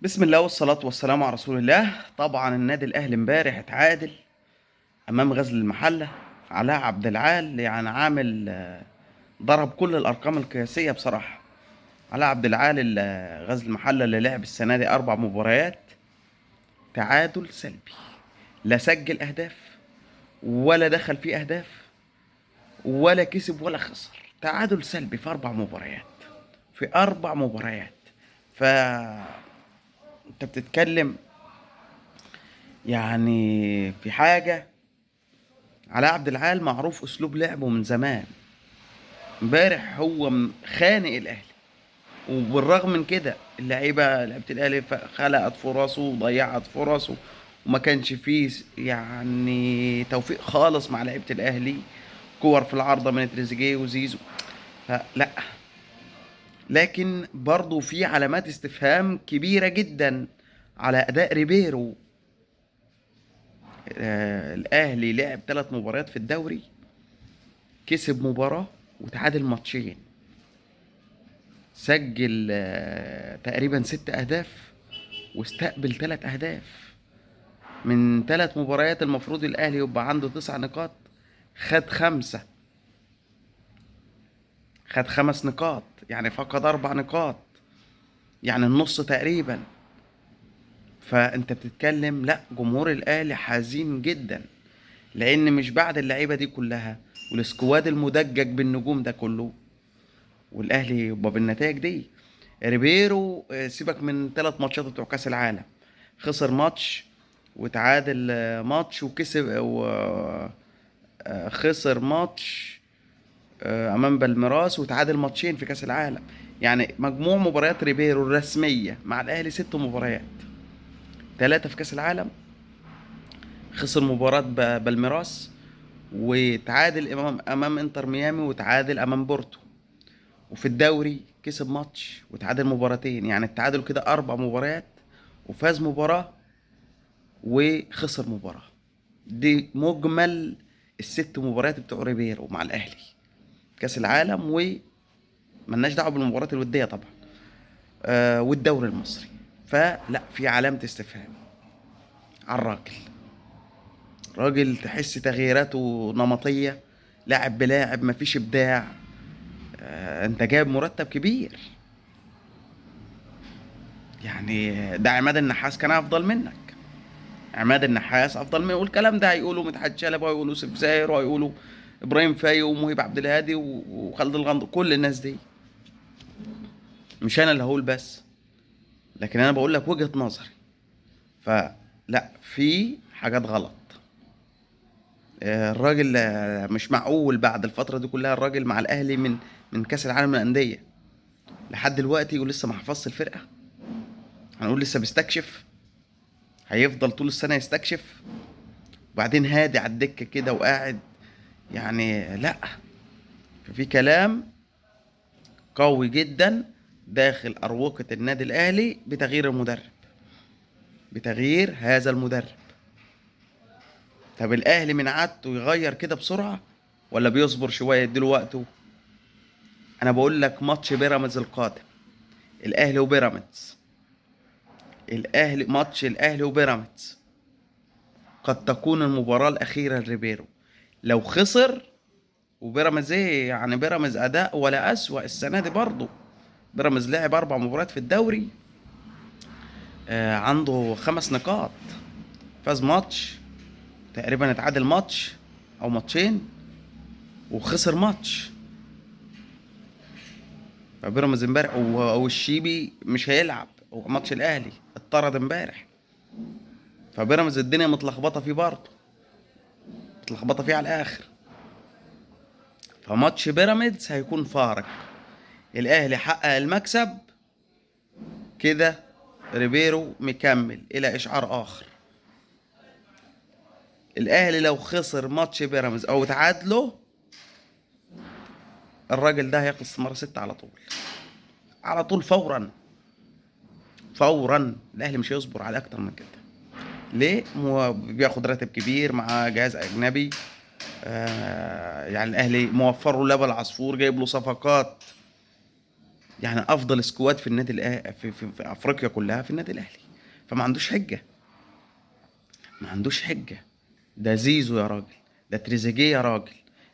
بسم الله والصلاة والسلام على رسول الله. طبعا النادي الأهلي امبارح اتعادل أمام غزل المحلة. علاء عبد العال يعني عامل ضرب كل الأرقام القياسية بصراحة. علاء عبد العال غزل المحلة اللي لعب السنة دي 4 مباريات تعادل سلبي، لا سجل أهداف ولا دخل فيه أهداف ولا كسب ولا خسر، تعادل سلبي في 4 مباريات، في 4 مباريات. ف انت بتتكلم يعني في حاجة. علاء عبد العال معروف اسلوب لعبه من زمان، امبارح هو خانق الاهلي، وبالرغم من كده اللعيبة لعيبة الاهلي خلقت فرصة وضيعت فرصة، وما كانش فيه يعني توفيق خالص مع لعيبة الاهلي، كور في العارضة من تريزيجيه وزيزو، فلا. لكن برضو في علامات استفهام كبيرة جدا على أداء ريبيرو. الأهلي لعب 3 مباريات في الدوري، كسب مباراة وتعادل ماتشين، سجل تقريبا 6 أهداف واستقبل 3 أهداف من 3 مباريات. المفروض الأهلي يبقى عنده 9 نقاط، خد 5، خد 5 نقاط، يعني فقد 4 نقاط، يعني النص تقريبا. فانت بتتكلم، لا جمهور الاهلي حزين جدا، لان مش بعد اللعيبة دي كلها والسكواد المدجج بالنجوم ده كله والاهلي يبقى بالنتائج دي. ريبيرو سيبك من 3 ماتشات بتوع كاس العالم، خسر ماتش وتعادل ماتش وكسب خسر ماتش امام بالميراس وتعادل ماتشين في كاس العالم. يعني مجموع مباريات ريبيرو الرسمية مع الاهلي 6 مباريات، 3 في كاس العالم، خسر مباراة بالميراس وتعادل امام انتر ميامي وتعادل امام بورتو، وفي الدوري كسب ماتش وتعادل مباراتين، يعني التعادل كده 4 مباريات وفاز مباراة وخسر مباراة. دي مجمل ال6 مباريات بتوع ريبيرو مع الاهلي كاس العالم، وملناش دعوه بالمباريات الودية طبعا، والدوري المصري. فلا في علامة استفهام على الراجل. راجل تحس تغييراته نمطية، لاعب بلاعب، مفيش ابداع. انت جايب مرتب كبير، يعني ده عماد النحاس كان افضل منك، عماد النحاس افضل منه. والكلام ده هيقولوا مدحت شلبي وهيقولوا يوسف زاهر وهيقولوا ابراهيم فايق ومهيب عبد الهادي وخالد الغندور، كل الناس دي، مش انا اللي هقول بس، لكن انا بقول لك وجهة نظري. فلا في حاجات غلط. الراجل مش معقول بعد الفترة دي كلها الراجل مع الاهلي من كاس العالم للأندية لحد دلوقتي ولسه ما حفظش الفرقة. هنقول لسه بيستكشف، هيفضل طول السنة يستكشف، وبعدين هادي على الدكة كده وقاعد، يعني لا. ففي كلام قوي جدا داخل أروقة النادي الأهلي بتغيير المدرب، بتغيير هذا المدرب. طب الأهلي من عادته يغير كده بسرعة ولا بيصبر شوية يديله وقته؟ أنا بقول لك ماتش بيراميدز القادم، الأهلي وبيراميدز، الأهلي ماتش الأهلي وبيراميدز قد تكون المباراة الأخيرة لريبيرو. لو خسر، وبيراميدز إيه يعني، بيراميدز أداء ولا أسوأ السنة دي برضه، بيراميدز لعب 4 مباريات في الدوري، عنده 5 نقاط، فاز ماتش تقريبا، اتعادل ماتش أو ماتشين وخسر ماتش. فبيراميدز امبارح والشيبي مش هيلعب ماتش الأهلي، اتطرد امبارح. فبيراميدز الدنيا متلخبطة فيه برضه، متلخبطة فيه على الآخر. فماتش بيراميدز هيكون فارق. الأهلي حقق المكسب كده، ريبيرو مكمل إلى إشعار آخر. الأهلي لو خسر ماتش بيراميدز أو تعادله، الراجل ده هياخد استمارة 6 على طول، على طول، فورا فورا. الأهلي مش هيصبر على أكتر من كده. ليه؟ هو بياخد راتب كبير مع جهاز أجنبي، يعني الأهلي موفر له لبن عصفور، جايب له صفقات يعني افضل squad في النادي الاهلي في افريقيا كلها في النادي الاهلي، فما عندوش حجه، ما عندوش حجه. ده زيزو يا راجل، ده تريزيجيه يا راجل،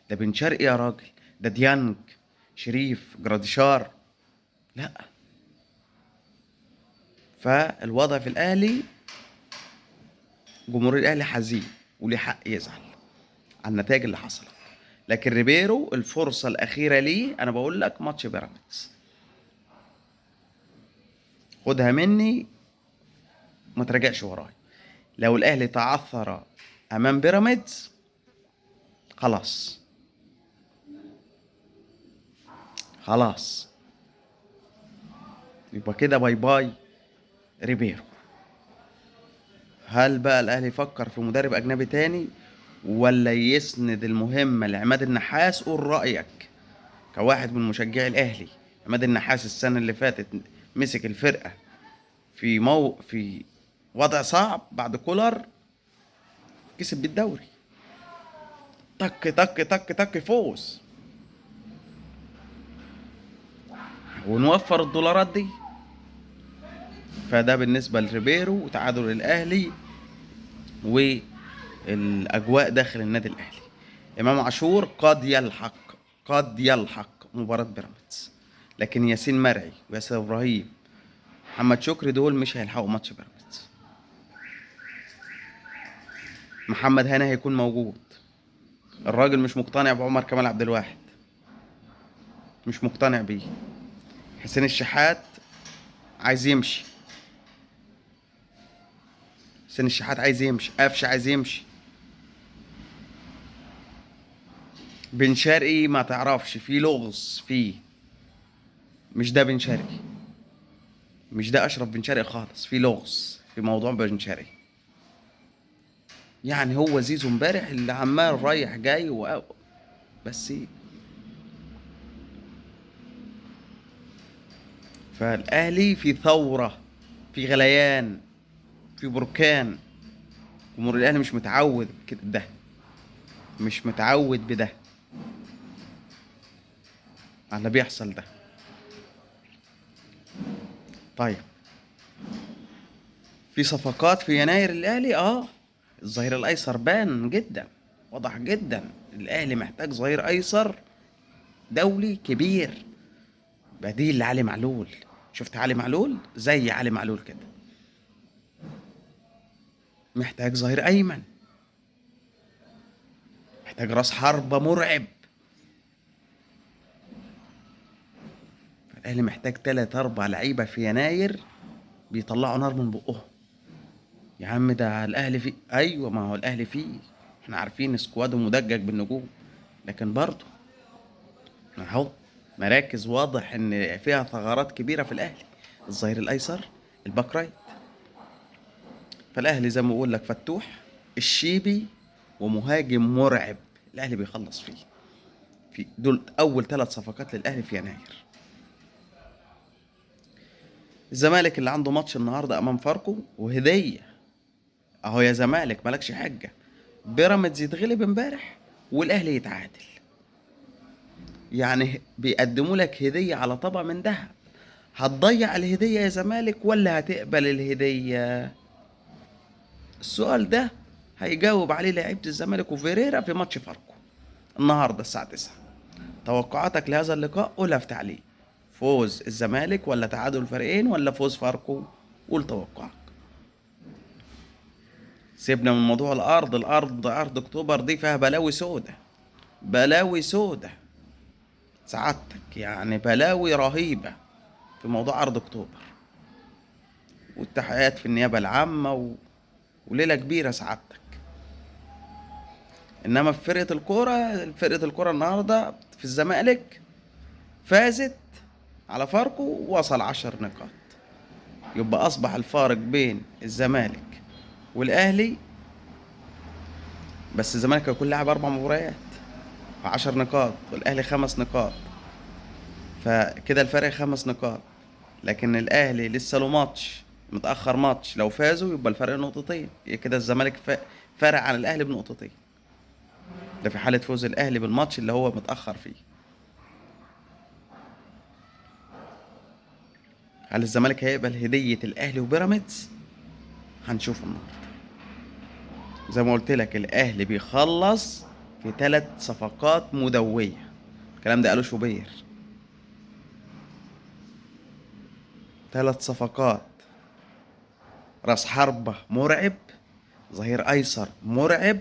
ده بن شرقي يا راجل، ده ديانج، شريف، جراديشار. لا، فالوضع في الاهلي، جمهور الاهلي حزين وليه حق يزعل على النتائج اللي حصلت. لكن ريبيرو الفرصة الاخيرة ليه، انا بقول لك ماتش بيراميدز، خدها مني ما تراجعش وراي. لو الاهلي تعثر امام بيراميدز خلاص خلاص، يبقى كده bye bye ريبيرو. هل بقى الاهلي يفكر في مدرب اجنبي تاني ولا يسند المهمة لعماد النحاس؟ قول رايك كواحد من مشجعي الاهلي. عماد النحاس السنة اللي فاتت مسك الفرقة في وضع صعب بعد كولر، كسب بالدوري، تك تك تك تك فوز، ونوفر الدولارات دي. فده بالنسبة لريبيرو وتعادل الأهلي والأجواء داخل النادي الأهلي. إمام عاشور قد يلحق مباراة بيراميدز، لكن ياسين مرعي وياسر إبراهيم محمد شكري دول مش هيلحقوا ماتش بيراميدز. محمد هاني هيكون موجود. الراجل مش مقتنع بعمر كمال عبد الواحد، مش مقتنع بيه. حسين الشحات عايز يمشي، حسين الشحات عايز يمشي، قفش عايز يمشي، بن شرقي ما تعرفش في لغز فيه، مش ده بن شرقي، مش ده اشرف بن شرقي خالص، في لغز في موضوع بن شرقي. يعني هو زيزو امبارح اللي عمال رايح جاي بس. فالاهلي في ثورة، في غليان، في بركان. جمهور الاهلي مش متعود كده، ده مش متعود بده على اللي بيحصل ده. طيب في صفقات في يناير الاهلي، الظهير الايسر بان جدا، واضح جدا الاهلي محتاج ظهير ايسر دولي كبير بديل لعلي معلول. شفت علي معلول؟ زي علي معلول كده، محتاج ظهير ايمن، محتاج راس حربة مرعب. الاهلي محتاج 3-4 لعيبة في يناير بيطلعوا نار من بقهم. يا عم ده الاهلي فيه، ايوه ما هو الاهلي فيه، احنا عارفين سكواده مدجج بالنجوم، لكن برضه اهو مراكز واضح ان فيها ثغرات كبيرة في الاهلي، الظهير الايسر، ال back right. فالاهلي زي ما بقول لك فتوح، الشيبي، ومهاجم مرعب الاهلي بيخلص فيه. في دول اول 3 صفقات للاهلي في يناير. الزمالك اللي عنده ماتش النهارده امام فاركو وهديه اهو، يا زمالك مالكش حجه، بيراميدز يتغلب امبارح والاهلي يتعادل، يعني بيقدموا لك هديه على طبق من ذهب. هتضيع الهدية يا زمالك ولا هتقبل الهدية؟ السؤال ده هيجاوب عليه لعيبة الزمالك وفيريرا في ماتش فاركو النهارده الساعة 9. توقعاتك لهذا اللقاء قولها في تعليق. فوز الزمالك ولا تعادل الفريقين ولا فوز فاركو؟ قول توقعك. سيبنا من موضوع الارض، الارض ارض اكتوبر دي فيها بلاوي سودة، بلاوي سودة سعادتك، يعني بلاوي رهيبة في موضوع ارض اكتوبر والتحقيقات في النيابة العامة وليلة كبيرة سعادتك. انما في فرقة الكورة، فرقة الكورة النهاردة في الزمالك فازت على فاركو ووصل 10 نقاط، يبقى اصبح الفارق بين الزمالك والاهلي، بس الزمالك هيكون لعب 4 مباريات 10 نقاط والاهلي 5 نقاط، فكده الفرق 5 نقاط. لكن الاهلي لسه له ماتش متاخر، ماتش لو فازوا يبقى الفرق نقطتين، كده الزمالك فرق عن الاهلي بنقطتين، ده في حاله فوز الاهلي بالماتش اللي هو متاخر فيه. هل الزمالك هيقبل هدية الاهلي وبيراميدز؟ هنشوف النهارده. زي ما قلت لك الاهلي بيخلص في 3 صفقات مدوية، الكلام ده قالوه شوبير. 3 صفقات، راس حربة مرعب، ظهير ايسر مرعب،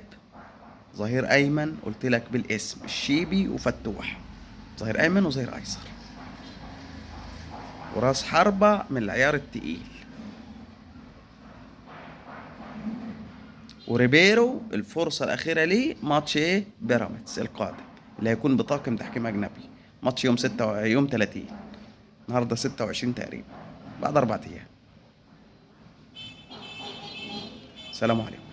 ظهير ايمن قلت لك بالاسم الشيبي وفتوح، ظهير ايمن وظهير ايسر، وراس حربة من العيار التقيل. وريبيرو الفرصة الأخيرة ليه ماتش إيه؟ بيراميدز القادم اللي هيكون بطاقم تحكيم أجنبي، ماتش يوم 6 يوم 30، النهارده 26 تقريبا، بعد 4 أيام. سلام عليكم.